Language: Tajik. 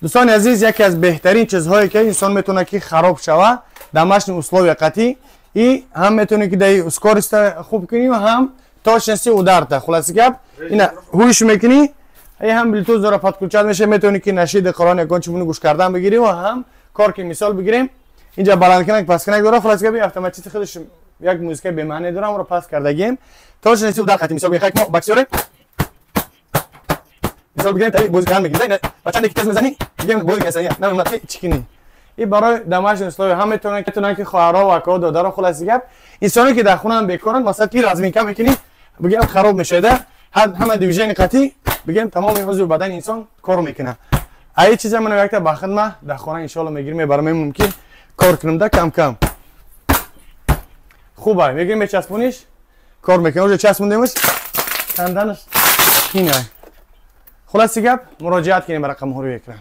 Дӯстони азиз, яке аз беҳтарин чизҳое ки инсон метавонад ки хароб шава, домашний условия қатӣ и ҳам метавонӣ ки даи скорость а хуб кунӣ ва ҳам точности удар та. Хулоси гап, ина ҳуш мекунӣ, и ҳам Bluetooth дора, подключать меша, метавонӣ ки нашиди Қуръон, ягон чизуни гӯш кардан бигирӣ ва ҳам кор ки, мисол бигирем, инҷа баландкунак, пасткунак дора. Хулоси гап, автоматически худаш як музыка бемаъне дора, амро паст кардагим. Точности удар қатӣ, мисол бигирем, мо боксёре, мисол бигирем, таи бозӣ кардан мегирем, ба чанде ки тез мезанӣ, бигем, бозӣ касани намемонад ки чӣ кунӣ. И барои домашний условия ҳам метавонанд ки хоҳарҳо ва акаҳо, додаро, хулоси гап, инсоне ки дар хонаам бекоранд, масалан, ки разминка мекунӣ, бигем, хароб мешавада, ҳама движение қатӣ, бигем, тамоми узви бадани инсон кор мекунад. А ин чиза ман якта ба хидма дар хона иншоалло мегирим, мебарам, мумкин кор кунам да кам кам. Хуба, мегирим, мечаспониш, кор мекунем, уже часпондемаш, канданаш қинай. Хулоси гап, муроҷиат кунем ба рақамҳои экран.